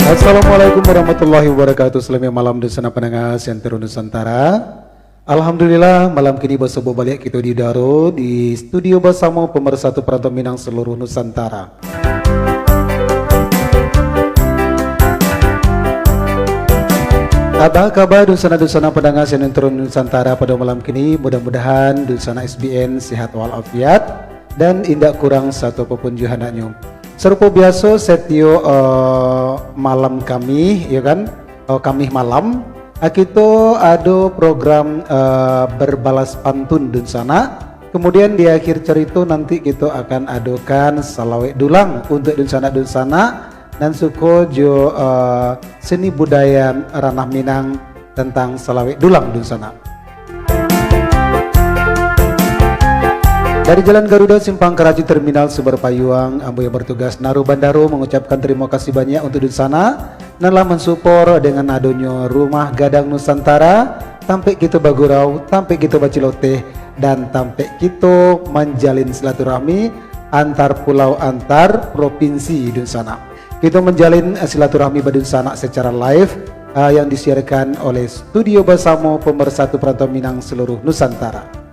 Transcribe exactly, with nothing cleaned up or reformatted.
Assalamualaikum warahmatullahi wabarakatuh. Selamat malam dunsanak pandanga Sentro Nusantara. Alhamdulillah, malam kini basobok baliak kito di udaro di studio basamo Pemersatu Perantau Minang seluruh Nusantara. Apa kaba dunsanak-dunsanak pandanga Sentro Nusantara pado malam kini? Mudah-mudahan dunsanak S B N sehat walafiat dan indak kurang satu apo pun juo handaknyo. Sarupo biaso, satiok, eh, malam Kamih, yo kan, eh, Kamih malam, ah, kito ado program, eh, berbalas pantun dunsanak. Kemudian di akhir carito nanti kito akan adokan salawek dulang untuk dunsanak-dunsanak nan suko jo, eh, seni budaya Ranah Minang tantang salawek dulang dunsanak. Dari Jalan Garuda, Simpang Karaji, Terminal Sumber Payuang, ambo yang bertugas naruh bandaro mengucapkan terima kasih banyak untuk dunsanak nan lah mensupport dengan adonyo Rumah Gadang Nusantara, tampek kito bagurau, tampek kito baciloteh, dan tampek kito manjalin silaturahmi antar pulau, antar provinsi dunsanak. Kito manjalin, eh, silaturahmi badunsanak secara live, eh, yang disiarkan oleh Studio Basamo Pemersatu Perantau Minang seluruh Nusantara.